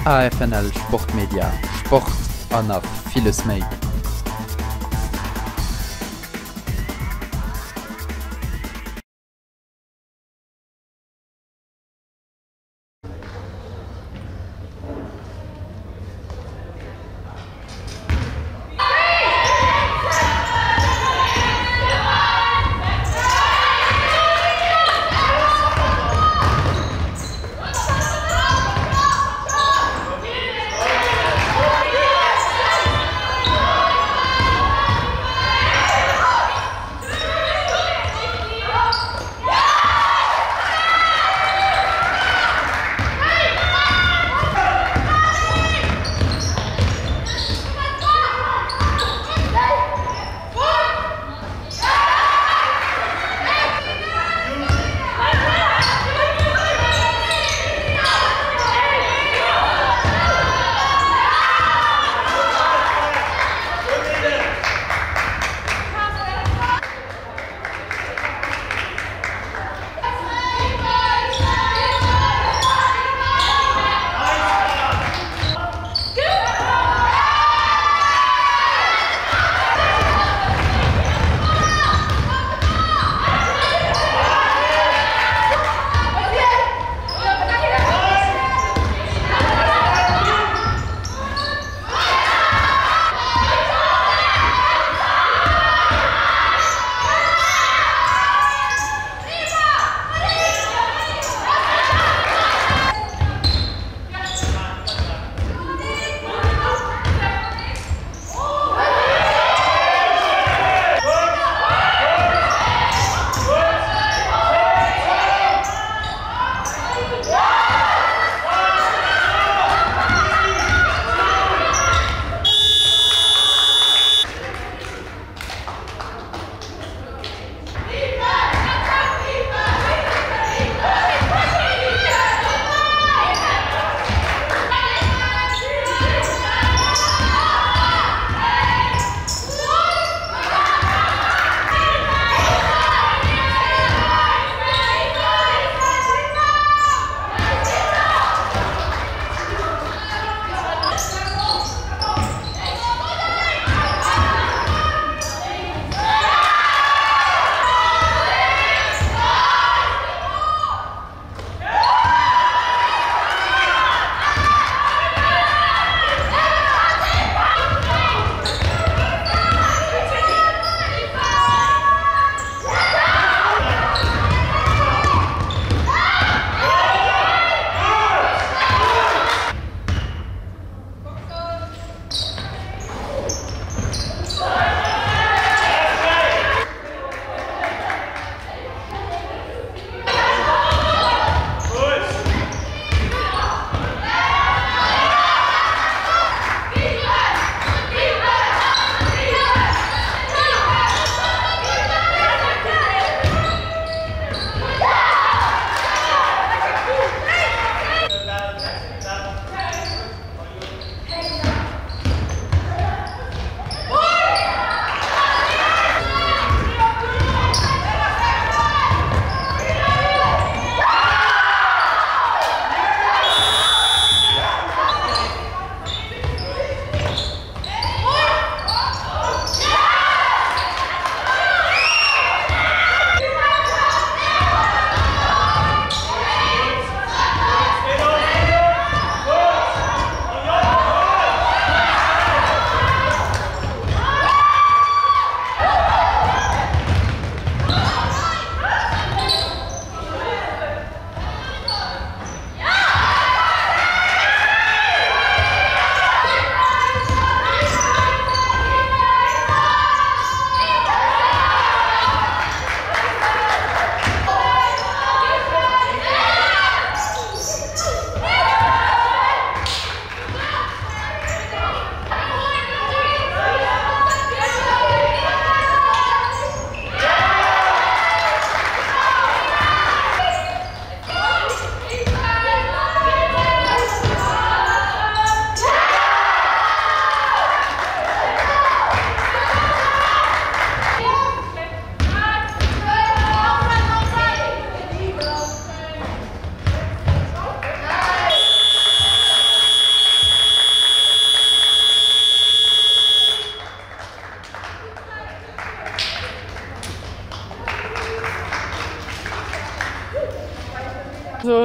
AFNL Sportmedia, Sport an nach villes méi.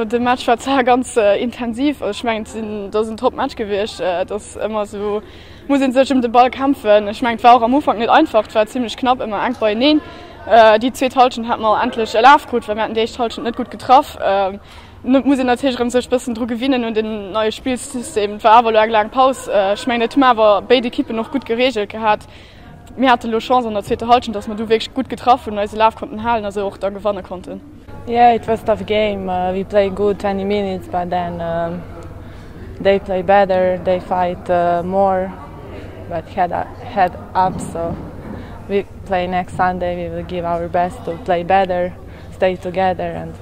Also de Match war zwar ganz intensiv, also ech mengen et sinn, et ass en top Match gewiescht. Et ass ëmmer esou, muss ee sech ëm de Ball kämpfen. Ech mengen et war och am Ufank net einfach, et war zimlech knapp, ëmmer enk beieneen. Déi zweet Hallschent hat mer endlech e Laf krut, well mir haten déi éischt Hallschent net gutt getraff. Et muss een natierlech erëm sech bëssen dru gewinnen un den neie Spillsystem. Et war awer elo eng laang Paus. Ech mengen dat hu mer awer béid Ekippen och gutt gereegelt gehat. Mir hate lo Chance an der zweeter Hallschent, dass mer du wierklech gutt getraff hunn, eise Laf konnten halen a sou och da gewanne konnten. Yeah, it was tough game. We play good 20 minutes, but then they play better, they fight more, but head head up. So we play next Sunday. We will give our best to play better, stay together and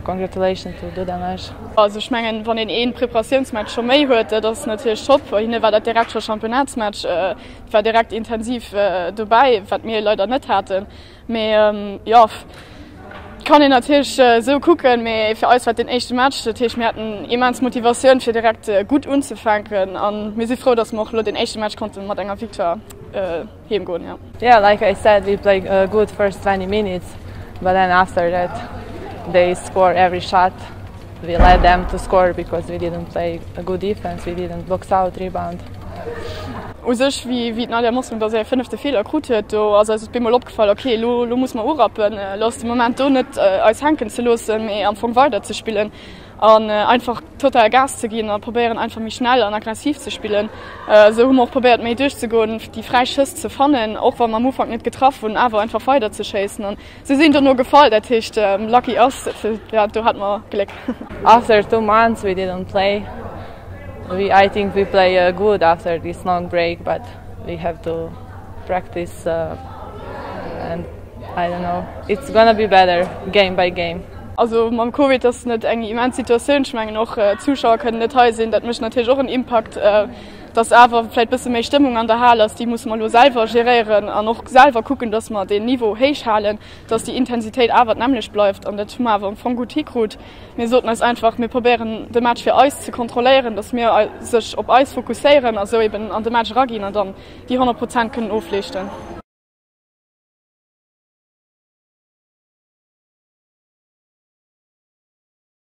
congratulations to Dudelange. Also ech mengen, wann een ee Preparatiounsmatch scho méi huet, dat ass natierlech top. Bei hinne war dat direkt scho Championnatsmatch. Et war direkt intensiv dobäi, wat mir leider net haten. Mee jo, kann een natierlech esou kucken, mee fir eis war et den éischte Match. Dat heescht, mir haten immens Motivatioun, fir direkt gutt unzefänken a mir si frou, datt mer och elo den éischte Match konnte mat enger Victoire heem goen. Jo. Yeah, like I said, we play good first 20 minutes, but then after that they score every shot. We let them to score because we didn't play a good defense, we didn't box out, rebound. U sech, wéi wéi d'Nadia Mossong da säi fënnefte Feeler krut huet, do ass eis op eemol opgefall, ok, elo elo musse mer urappen, elo ass de Moment do net eis hänken ze loossen, mee am Fong weider ze spillen an einfach total Gas ze ginn a probéieren einfach méi schnell an aggressiv ze spillen. Esou hu mer och probéiert méi duerchzegoen, déi fräi Schëss ze fannen, och wa mer am Ufank net getraff hunn, awer einfach weider ze schéissen an Se sinn dono gefall, dat heescht lucky us, jo do hate mer Gléck. After two months we didn't play, we I think we play good after this long break but we have to practice and I don't know, it's gonna be better game by game. Also mam Covid ass net eng immens Situatioun, ech mengen och d'Zuschauer kënnen net hei sinn, dat mécht natierlech och en Impakt. Dass awer vläicht bësse méi Stëmmung an der Hal ass, déi musse mer elo selwer geréieren an och selwer kucken, dass mer deen Niveau héich halen, dass déi Intensitéit awer d'nämmlecht bleift. An dat hu mer awer am Fong gutt hikrut. Mir soten eis einfach, mir probéieren de Match fir eis ze kontrolléieren, dass mir sech op eis fokusséieren a sou eben an de Match eraginn an dann déi 100 Prozent kënnen ofleeschten.